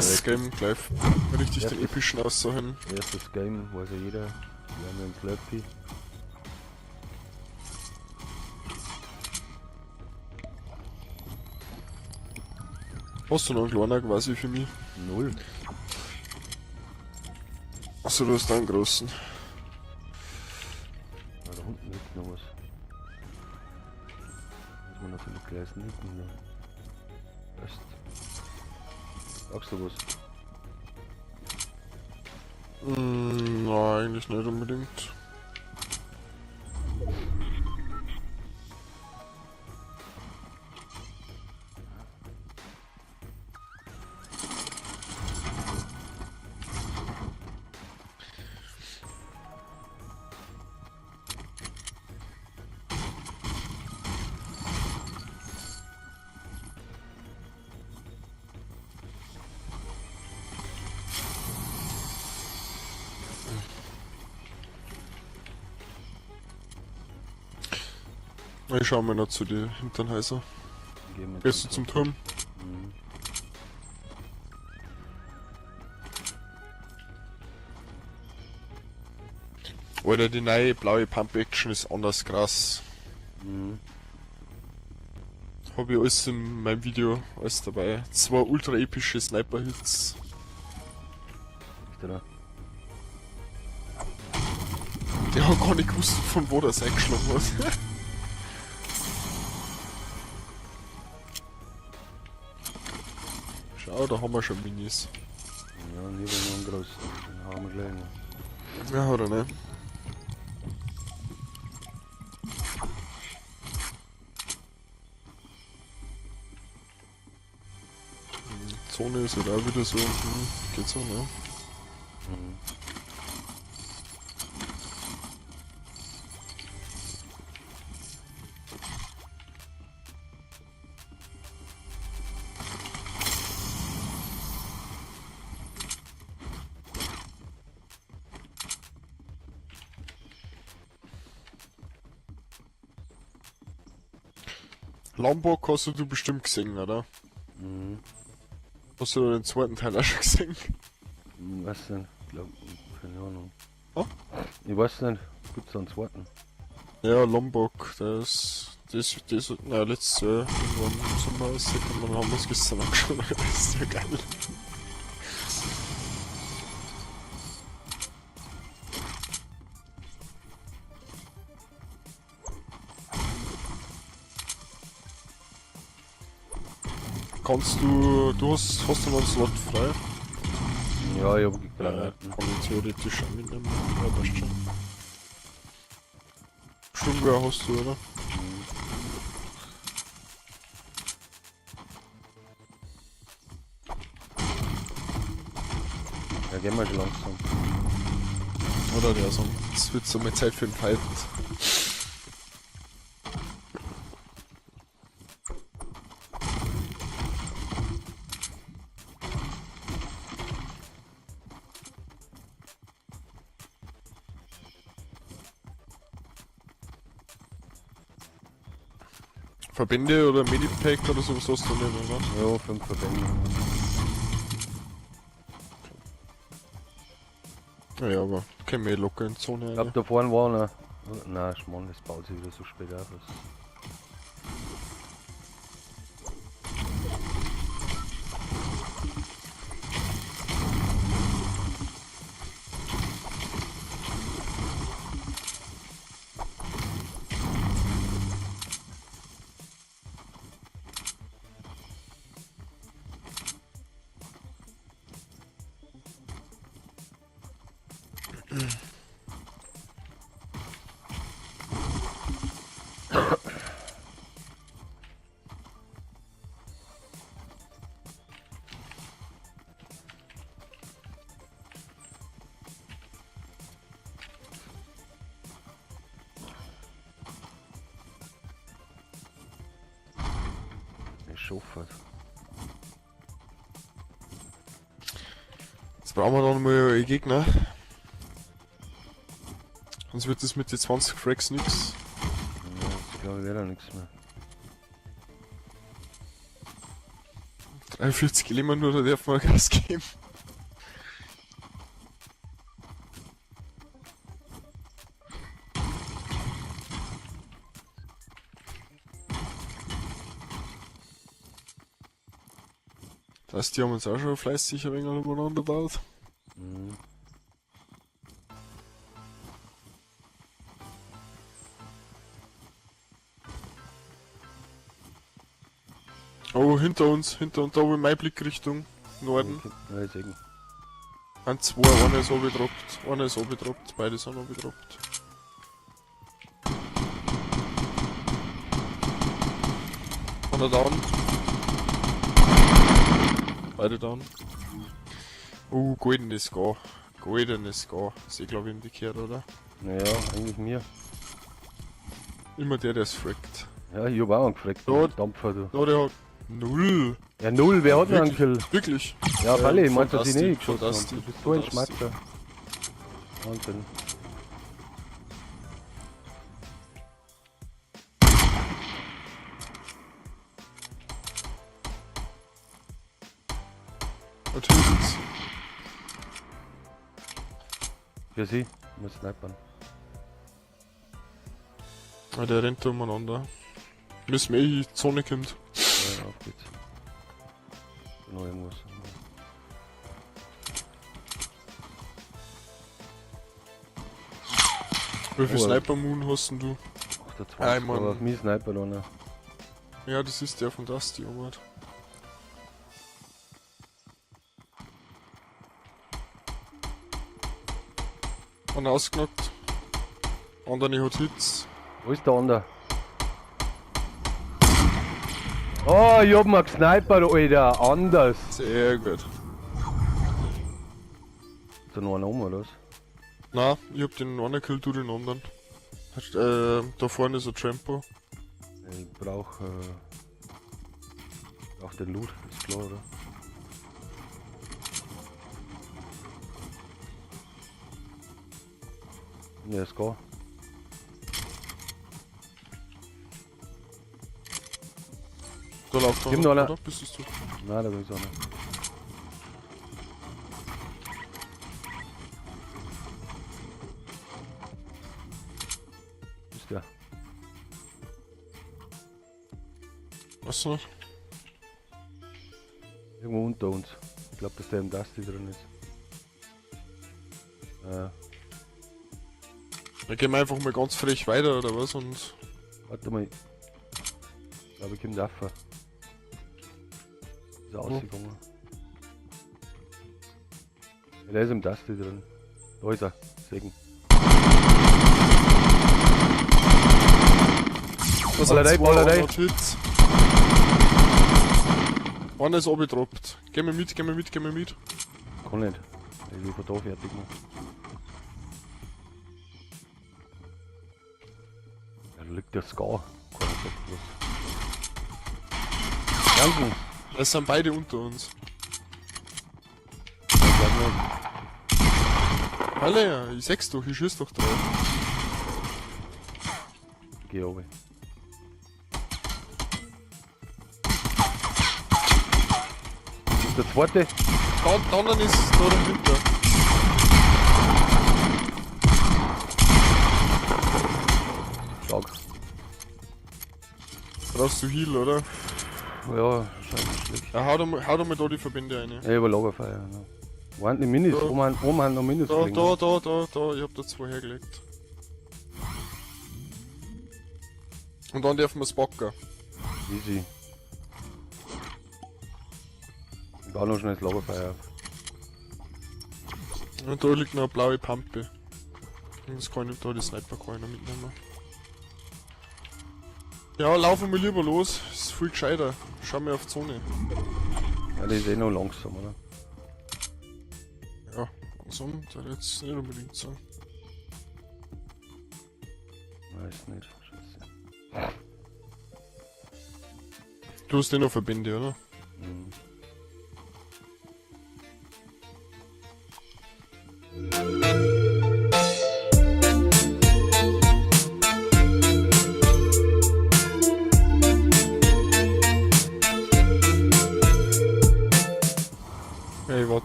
Erstes Game gleich richtig den epischen auszuhören. Erstes Game, weiß ja jeder. Wir haben ja einen Slurpee. Hast du noch einen kleinen quasi für mich? Null. Achso, du hast einen großen. Ah, da unten liegt noch was. Muss man natürlich gleich sneaken. Ne? Passt. Brauchst du was? Nein, eigentlich nicht unbedingt. Ich schau mal noch zu den hinteren Häusern. Gehst du zum Turm? Mhm. Alter, die neue blaue Pump Action ist anders krass. Mhm. Hab ich alles in meinem Video alles dabei. Zwei ultra epische Sniper-Hits. Ist der da? Der hat gar nicht gewusst, von wo das eingeschlagen hat. Schau, da haben wir schon Minis. Ja, und hier noch einen großen. Den haben wir gleich noch. Ja, oder ne? Zone ist halt auch wieder so, geht so, ne? Mhm. Lombok hast du bestimmt gesehen, oder? Mhm. Hast du den zweiten Teil auch schon gesehen? Was denn? Ich glaub, keine Ahnung. Oh? Ich weiß nicht. Gibt's da einen zweiten? Ja, Lombok, das, na, letztes Jahr irgendwann im Sommer rausgekommen, dann haben wir es gestern angeschaut, das ist ja geil. Kannst du, hast du noch einen Slot frei? Ja, ich hab Ja, Granaten. kann ich theoretisch auch mitnehmen. Ja, passt schon. Sturmgewehr hast du, oder? Mhm. Ja, gehen wir schon langsam. Oder der so. Es wird so mal Zeit für den Fight. Verbände oder Medipack oder sowas hast du nicht, oder? Ja, 5 Verbände. Ja, aber können wir eh locker in die Zone Ich glaub, rein. da vorne war einer. Nein, Schmarrn, das baut sich wieder so spät auf. Schofert. Jetzt brauchen wir noch mal einen Gegner. Sonst wird das mit den 20 Frags nix. Ja, das glaube ich wäre da nichts mehr. 43 Lehmann nur, da darf man Gas geben. Das, die haben uns auch schon fleißig ein wenig umeinander gebaut. Mhm. Oh, hinter uns, da wo mein Blickrichtung, Norden. Ja, ich seh ihn. Ein, zwei, einer ist runtergedroppt, einer ist runtergedroppt, beide sind runtergedroppt. Einer down. Beide down. Goldenes Gar. Goldenes Gar. Ist eh, glaub ich, umgekehrt, oder? Naja, eigentlich mir. Immer der, der es frackt. Ja, ich hab auch einen gefragt. Ja. Dampfer, du. Da, der hat null. Ja, null, wer hat denn einen Wirklich? Kill? Wirklich? Ja, Falle, ich meinte, dass ich Dusty, nicht geschossen von hab. Dusty, Du bist so ein von Dusty. Schmacker. Wahnsinn. Und hinten. Für sie, ich muss snipern. Ah, der rennt da umeinander. Müssen wir eh in die Zone kommt. Ja, auf geht's. Noch irgendwas. Wie viel Oh, Sniper Moon hast denn du? 28, Ey, Mann. aber auf mich Sniper einer. Ja, das ist der von Dusty, Omar. Und ausgenockt. Andere hat Hits. Wo ist der andere? Oh, ich hab mal gesnipert, Alter. Anders. Sehr gut. Ist da noch einer um, oder was? Na, ich hab den einen gekillt, du den anderen. Da vorne ist ein Trampo. Ich brauch, brauch den Loot, ist klar, oder? Ne, ist klar. Da läuft Kommt noch einer. oder? Bist es du? Nein, da bin ich auch nicht. Ist der? Was noch? Irgendwo unter uns. Ich glaube, dass der im Dusty drin ist. Ja, Dann gehen wir einfach mal ganz frech weiter, oder was? Und warte mal. Ich glaube, ich komme rauf. Ist er rausgegangen. Ja, der ist im Dusty drin. Da ist er. Segen. da sind Ballerei, zwei, Ballerei. einer hat Hits. Einer ist abgedroppt. Geh mal mit, geh mal mit, geh mal mit. Kann nicht. Ich will von da fertig machen. Ja, da liegt der Scar. Keiner sagt was. Danke. Das sind beide unter uns. Ich glaub nicht. Halle, ja, ich seh's doch, ich schieß doch drauf. Geh runter. Und der zweite? Da, der andere ist da dahinter. Stark. Brauchst du Heal, oder? Ja, wahrscheinlich schlecht. Ja, hau doch mal da die Verbände rein. Ja, über Lagerfeuer. Ne. Wo sind die Minis? Da. Wo haben noch Minis Da, gelegen? da, da, da, da, ich hab da zwei hergelegt. Und dann dürfen wir's backen. Easy. Ich baue noch schnell das Lagerfeuer auf. Und da liegt noch eine blaue Pampe. Und das kann ich, da die Sniper kann ich noch mitnehmen. Ja, laufen wir lieber los. Ist viel gescheiter. Schau mal auf die Zone. Ja, die ist eh noch langsam, oder? Ja, langsam, der jetzt nicht unbedingt so. Nein, ist nicht. Scheiße. Du hast eh noch Verbände, oder? Mhm.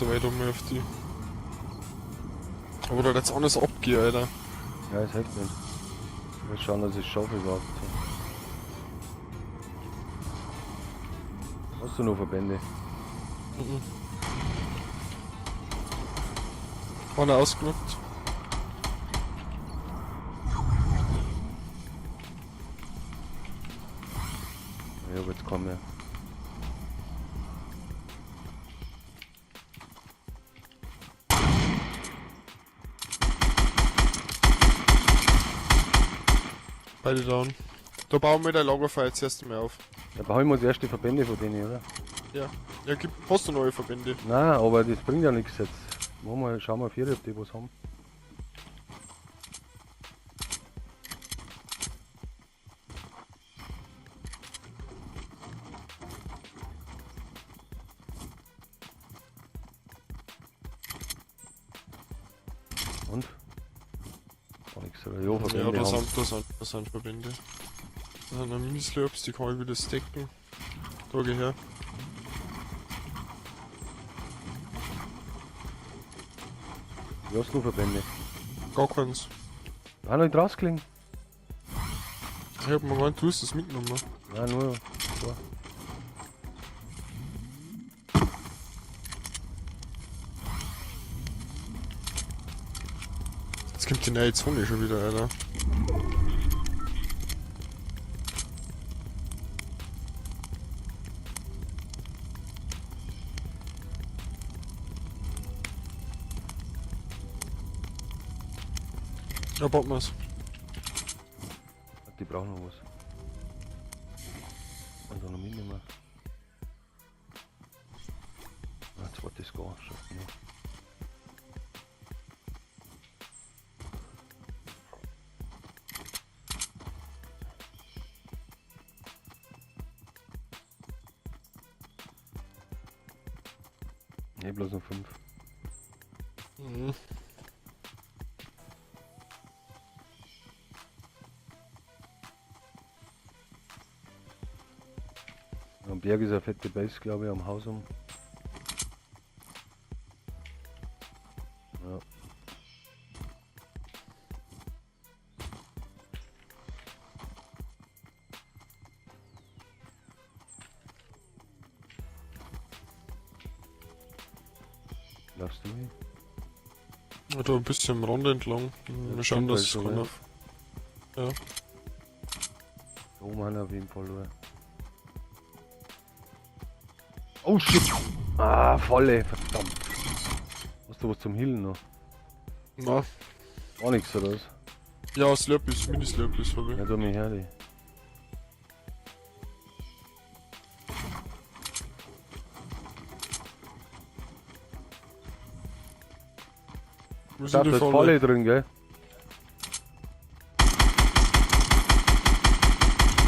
warte weiter mal auf die. Aber da jetzt anders abgehen, Alter. Ja, es hilft nicht. Ich will schauen, dass ich es schaffe überhaupt. Hast du noch Verbände? Mhm. Einer ausgenockt. Ich hab jetzt keinen mehr. Beide down. Da bauen wir dein Lagerfeuer jetzt erst einmal auf. Ja, bauen wir uns erst die Verbände von denen, oder? Ja. Ja, gib, hast du neue Verbände? Nein, aber das bringt ja nichts jetzt. Machen wir, schauen wir vier, ob die was haben. Und? Gar nichts, oder? Ja, Verbände Ja, da haben. sind Verbände. Da sind noch Mini-Slurps, die kann ich wieder stacken. Da geh her. Wie hast du Verbände? Gar keins. Ah, noch nicht rausgelegen? Ich hab mir gemeint, du hast das mitgenommen. Nein, nur zwei. Jetzt kommt die neue Zone schon wieder, Alter. Ja, baut mal's. Die brauchen noch was. Und dann noch mitnehmen. Ah, zweites Gar, schafft noch. Ne, bloß noch 5. Mhm. Am Berg ist eine fette Base, glaube ich, am Haus um. Ja. Laufst du hin? Ja, da ein bisschen am Rand entlang. Mal schauen, stimmt dass halt es schon, kann ja. auf. Ja. Da oben haben wir auf jeden Fall oder? Oh shit! Ah, Falle, verdammt! Hast du was zum Healen noch? Na. Gar nichts, oder was? Ja, Slurpees, Mini-Slurpees hab ich. Ja, tu mich her, die. Wo Da sind die ist Falle? Falle drin, gell?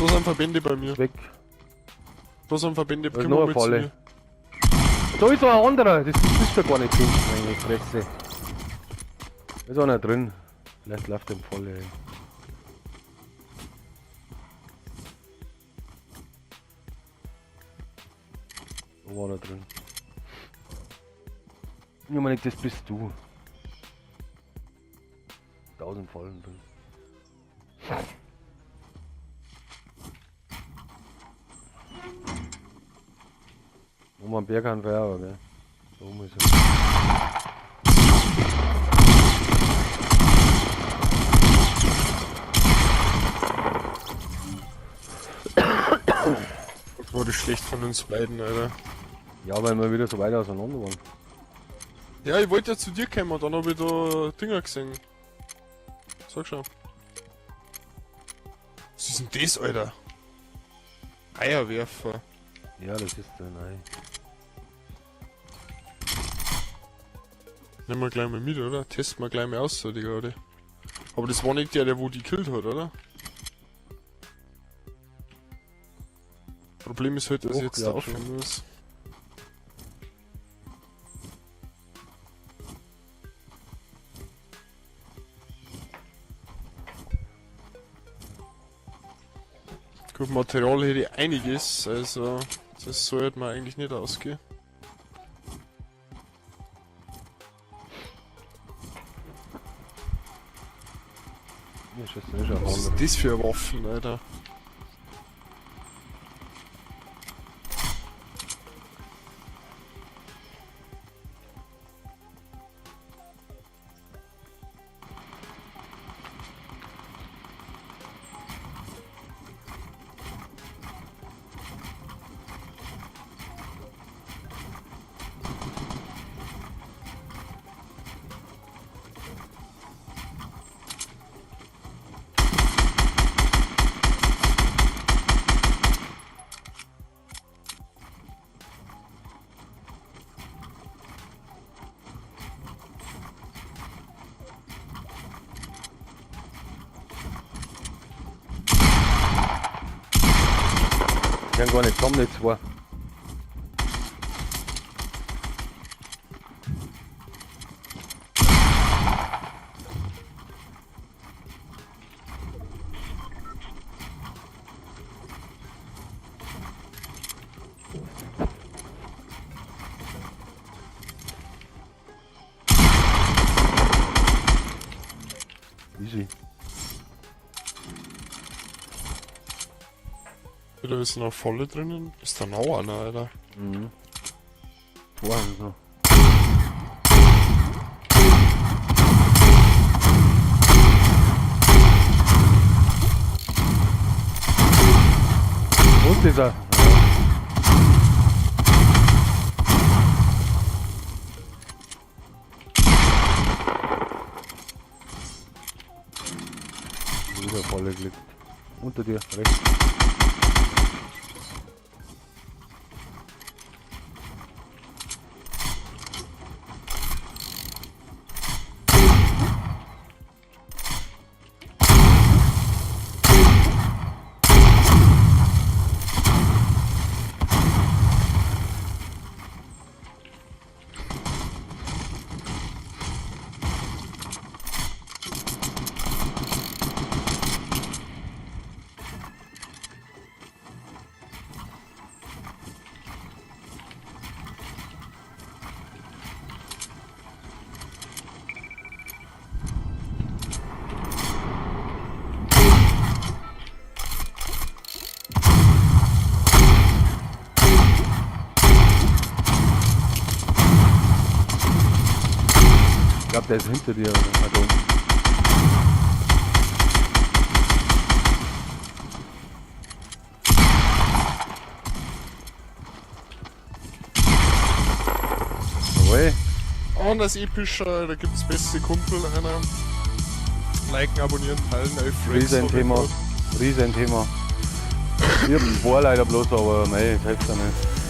Da sind Verbände bei mir. Ist weg. Da sind Verbände. Da ist Komm noch mal eine mit zu Falle. mir. Da ist noch ein anderer. Das bist du gar nicht drin, meine Fresse. Da ist einer drin. Vielleicht läuft der Falle. Ey. Da war er drin. Ja, meine, das bist du. 1000 Fallen drin. Oben am Berg haben wir auch, gell? Da oben ist er. Das war das schlecht von uns beiden, Alter. Ja, weil wir wieder so weit auseinander waren. Ja, ich wollte ja zu dir kommen, dann hab ich da Dinger gesehen. Sag schon. Was ist denn das, Alter? Eierwerfer. Ja, das ist der, nein. Nehmen wir gleich mal mit, oder? Testen wir gleich mal aus, so die gerade. Aber das war nicht der, der wo die killt hat, oder? Problem ist halt, dass ich Doch, jetzt da glaub aufhören muss. Gut, Material hätte ich einiges, also das sollte man eigentlich nicht ausgehen. schießt eh schon Was ist 100. das für Waffen, Alter? Die haben gar nicht zusammen, die zwei. Easy. Da ist noch volle drinnen. Ist da noch einer, Alter? Mhm. Zwei haben sie noch. Und ist er. Ja. Wieder volle Glück. Unter dir, rechts. Ich glaube, der ist hinter dir. Oder? Ah, da unten. Jawohl. Oh, das epischer, da gibt's beste Kumpel, einer. Liken, abonnieren, teilen, 11 Frames. Riesenthema. Riesenthema. Ich hab ein paar leider bloß, aber mei, das hilft ja nicht.